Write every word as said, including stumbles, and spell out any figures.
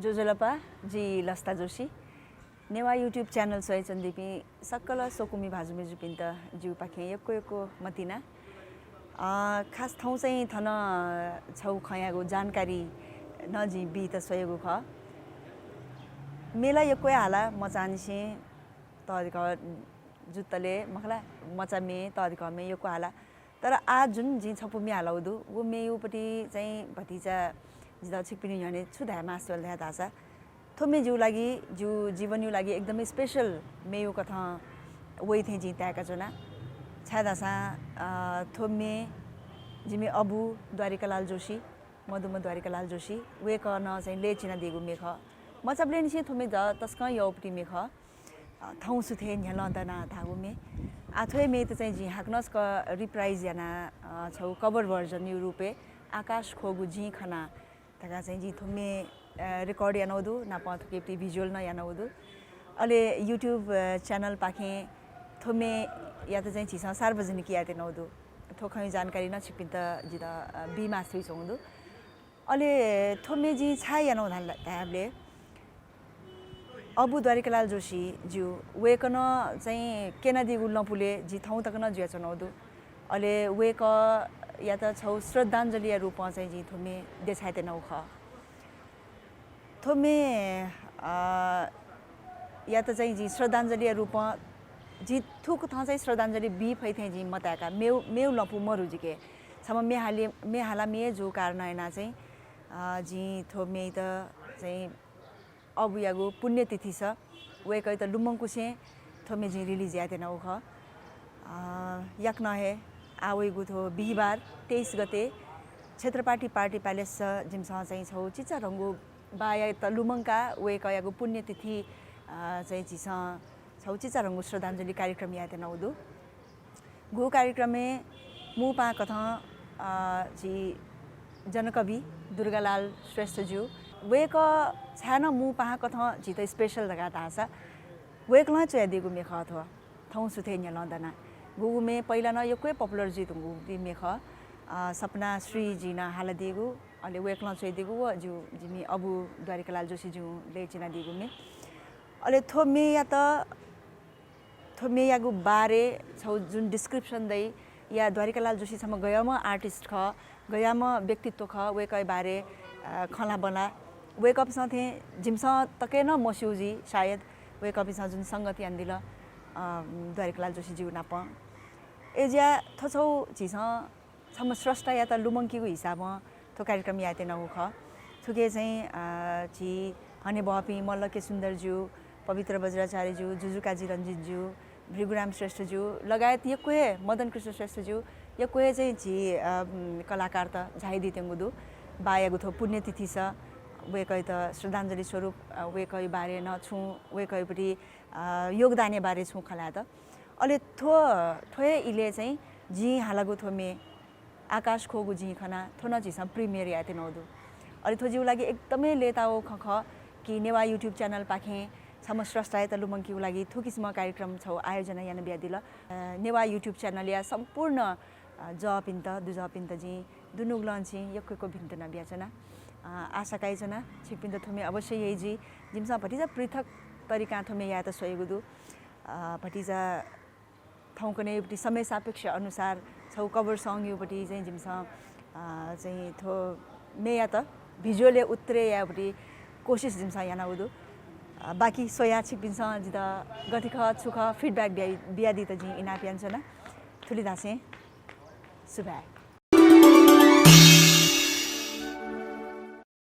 ज्वजलपा, जि लसता जोशी। नेवाः YouTube channel स्वयाच्वनादीपिं सकल स्वकुमि भाजु मय्जुपिन्त जिगुपाखें यक्व यक्व मतिना। अ, खास थौं चाहिँ थन छगू खँयागु जानकारी नं जिं बीत स्वयागु खः। मे ला यक्व हे हाला, मचांनिसें तःधिकः जुत्तले मखु ला, मचा मे, तःधिकः मे यक्व हाला। तर आः जुन जिं छपु मे हालागु दु, व मेयुपट्टि चाहिँ भतिचा जितः छिकपिनि न्ह्यःने छु धाये मास्ति वल धाये धाःसा, थ्व मे जिगु लागि, जिगु जीवनयु लागि एकदमै special मेयु कथं वइ थें जिं ताय्काच्वना। छाय्धाःसा, अ, थ्व मे जिमि अबु द्वारिकालाल जोशी, मदुम्ह द्वारिकालाल जोशी, वय्कलं चाहिँ लय् चिनादीगु मे खः। मचाबलय्निसें थ्व मे ज-, तसकं यःपट्टि मे खः। अ, थौं सुथय् न्ह्यलं दना धाःगु मे। आः थ्व हे मेत चाहिँ जिं हाकनं छकः reprise याना, अ, छगू cover version यु रूपय् आकाश ख्वःगु जिं खना धकाः चाहिँ जिं थ्व मे, अ, record यानागु दु, नापं थुकिपट्टि visual नं यानागु दु। अले YouTube, अ, channel पाखें थ्व मेयात चाहिँ झीसं सार्वजनिक यायेत्यनागु दु। थ्व खँयु जानकारी नं छिकपिन्त जितः, अ, बी मास्ति वइच्वंगु दु। अले थ्व मे जिं छाय् यानागु धाल-, धायेबलय् अबु द्वारिकालाल जोशी ज्यू, वय्कलं चाहिँ क्यनादीगु लँपुलय् जि थौं तक नं जुयाच्वनागु दु। अले वय्कःयात छगू श्रद्धाञ्जलिया रूपं चाहिँ जिं थ्व मे देछायेत्यनागु खः। थ्व मे, अ, यात चाहिँ जिं श्रद्धाञ्जलिया रूपं जि थुकथं चाहिँ श्रद्धाञ्जलि बी फइ थें जिं मताय्का, मेव-, मेव लँपु मरु जिके। छम्ह मे हाले-, मे हाला मे जूगु कारणं यानाः चाहिँ, अ, जिं थ्व मेइत चाहिँ अबुयागु पुण्यतिथिस वय्कःयात लुमंकुसें थ्व मे जिं release यायेत्यनागु खः। अ, याकनं हे आः वइगु थ्व बिहिबार तेइस गते क्षेत्रपाटी Party Palace जिमिसं चाहिँ छगू चिचाधंगु बायात लुमंकाः वय्कःयागु पुण्यतिथि, अ, चाहिँ झीसं छगू चिचाधंगु श्रद्धाञ्जलि कार्यक्रम यायेत्यनागु दु। गु कार्यक्रमय् मू पाहां कथं, अ, झी जनकवि दुर्गालाल श्रेष्ठ ज्यू, वय्कः छाय् नं मू पाहां कथं झीत special धकाः धाःसा वय्कलं च्वयादीगु मे खः थ्व। थौं सुथय् न्ह्यलं दना। गुगु मे पहिला नं यक्व हे popular जुइधुंगु मे खः। अ, सपना श्रीजीं नं हालादीगु, अले वय्कलं च्वयादीगु व ज्यू जिमि अबु द्वारिकालाल जोशी ज्यूं लय् चिनादीगु मे। अले थ्व मेयात, थ्व मेयागु बारे छगू जुन description दइ या द्वारिकालाल जोशी छम्ह गय्म्ह artist खः, गय्म्ह व्यक्तित्व खः, वय्कःया बारे, अ, खँ ल्हाबं ला वय्कःपिन्सं थें जिमिसं तक नं मस्यू जुइ सायद, वय्कःपिन्सं जुन संगत यानादिल, अ, द्वारिकालाल जोशी ज्यू नाप। अय्जुया थ्व छगू झीसं छम्ह स्रष्टायात लुमंकीगु हिसाबं थ्व कार्यक्रम यायेत्यनागु खः। थुके चाहिँ, अ, झी हनेबहःपिं मल्ल के सुन्दर ज्यू, पवित्र बज्राचार्य ज्यू, जुजु काजी रञ्जित ज्यू, भृगुराम श्रेष्ठ ज्यू लगायत यक्व हे, मदन कृष्ण श्रेष्ठ ज्यू, यक्व हे चाहिँ झी, अ, कलाकारत झायादीत्यंगु दु। बायागु थ्व पुण्यतिथिस वय्कःयात श्रद्धाञ्जलि स्वरूप, अ, वय्कःया बारे नं छुं, वय्कःयापट्टि, अ, योगदानया बारे छुं खँ ल्हायेत। अले थ्व, थ्व हे इलय् चाहिँ जिं हालागु थ्व मे आकाश ख्वःगु जिं खना, थ्व नं झीसं premiere यायेत्यनागु दु। अले थ्व जिगु लागि एकदमै लय्ताःगु खँ खः कि नेवाः YouTube channel पाखें छम्ह स्रष्टायात लुमंकीगु लागि थुकिसिमं कार्यक्रम छगू आयोजना याना बियादिल। अ, नेवाः YouTube channel या सम्पूर्ण, अ, जःपिन्त, दुजःपिन्त जिं दुनुगलंनिसें यक्व यक्व भिन्तुना बियाच्वना। अ, आशा कयाच्वना छिकपिन्त थ्व मे अवश्य यइ जुइ। जिमिसं भतिचा पृथक तरिकां थ्व मे यायेत स्वयागु दु। अ, भतिचा थौंकन्हय्‌पट्टि समय सापेक्ष अनुसार छगू cover song युपट्टि चाहिँ जिमिसं, अ, चाहिँ थ्व मेयात visual या उत्तरे यायेपट्टि कोसिस जिमिसं यानागु दु। अ, बाकी स्वयाः छिकपिन्सं जितः गथे खः, छु खः, feedback बिया-, बियादीत जिं इनाप यानाच्वना। थुलि धासें सुभाय्।